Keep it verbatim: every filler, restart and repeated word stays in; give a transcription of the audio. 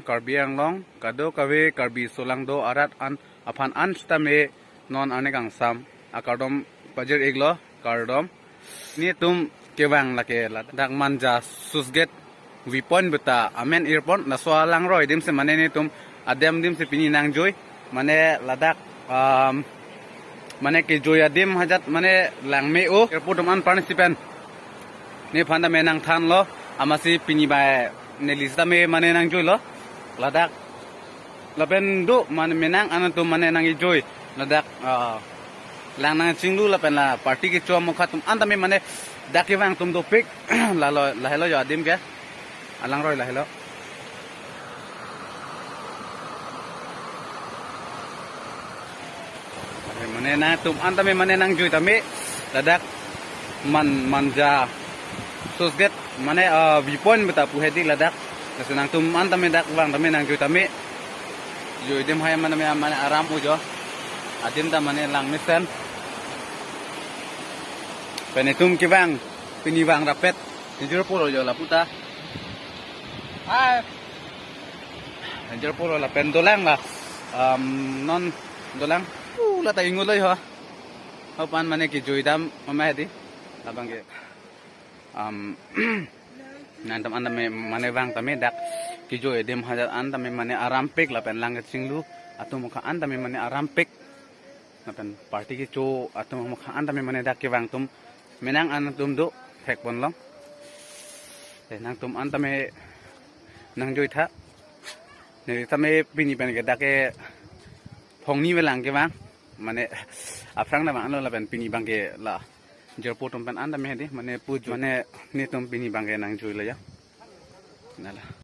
Karbi Anglong kadokave Karbi solangdo arat an aphan an sitame non arni kangsam akardom pajir-iklo, kardom. Netum kevang lake ladak Manja Susget viewpoint beta amen irpon, laso alangroi adim si mane netum adem adim si pini nangjui, mane ladak, um, mane kejui adim hajat mane langme-o, irpo atum an participant. Nephan tame nangthanlo, amatsi pini bai neli sitame mane nangjuilo. Ladak lapen do mane menang an atum mane nangkejui. Ladak, ah, lang nangchinglu lapen la party kecho amokha atum an tame mane dak kevang atum dopik. Lalo, lahelo jo adim ke. Alangroi lahelo. Mane nangtum an tame mane nangjui tame ladak Man, Manja Susget mane, ah, viewpoint beta pu hedi ladak. Lasi nangtum an tame dak vang tame nangjui tame. Jui adim hai mane, mane aram ujo. Adim ta mane langmesen. Pen itum kevang, pini vang rapet. Injur polo jo laputa. Hai. Injur polo lapen dolang la. Um, non dolang. Uh, lata ingulo ho. Hopan mane kejui dam mama hedi. Labang ke. Um, nangtum an tame mane vang tame dak kejui adim hajat an tame mane arampik lapen lang kechinglu atum amokha an tame mane arampik. Lapen party kecho atum amokha an tame mane dak kevang atum menang an atum do thekponlong. Eh, nangtum an tame nangjuitha. Neli tame pini pen ke dak ke phongni velang kevang. Mane aphrang na vanglo lapen pini abang ke la jirpo atum pen an tame hedi mane puj mane netum pini abang ke nangjuilo ya. Nala.